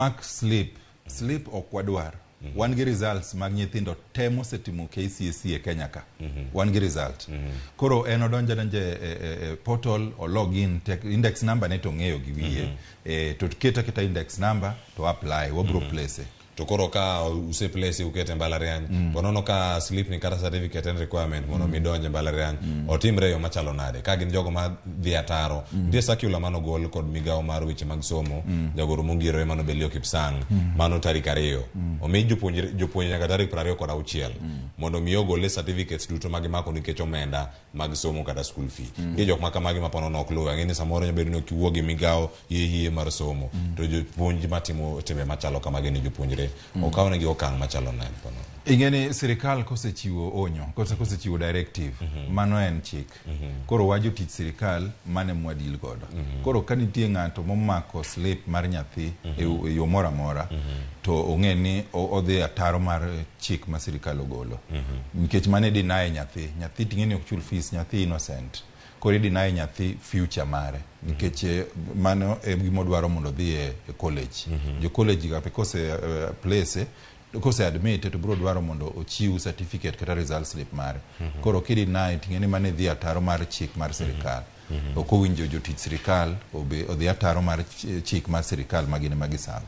Mak slip, slip ok wadwar. Wan gi results mag nyithindo te mosetimo KCSE e Kenya ka. Wan gi result. Koro en odonjo adonja e portal, o log in, index number ne to ong'eyo gi wiye. To ket aketa index number to apply, wabro place. To koro ka use place ukete mbalariany, ponono ka slip ni kata certificate en requirement mondo mi donj e mbalariany, otimre e yo machalo nade ka gin jogo ma dhi ataro? Nitie circular manogol kod migawo mar weche mag somo, jagoro mongirore mano Belio Kipsang, mano tarik 2 omi jopuonjre jopuonj nyaka tarik 26 mondo mi ogole certificates duto ma gimako nikech omenda mag somo kata school fee. Nitie jok ma kamagi ma ponono ok luwe. Ang'e ni samoro nyalo bedo ni ok iwuo gi migawo yie mar somo, to jopuonj matimo timbe machalo kamagi ni jopuonjre okawnegi okang' machalo nade ponono? Ing'e ni sirikal kosechiwo onyo, kose kosechiwo directive, mano en chik. Koro wa jotich sirikal mane mwa deal godo. Koro ka nitie ng'ato momako slip mar nyathi e yo moro amora, to ong'e ni odhi ataro mar chik ma sirikal ogolo. Nikech mano deny nyathi. Nyathi ting'e ni ok chul fees, nyathi innocent. Koro ideny nyathi future mare. Nikech mano e gima odwaro mondo odhi e college. Jo college ga be kose place kose admit to biro dwaro mondo ochiw certificate kata result slip mare. Koro kideny ting'e ni mano idhi ataro mar chik mar sirikal. Ok owinjo jotich sirikal obe odhi ataro mar chik mar sirikal ma gin ema giserve.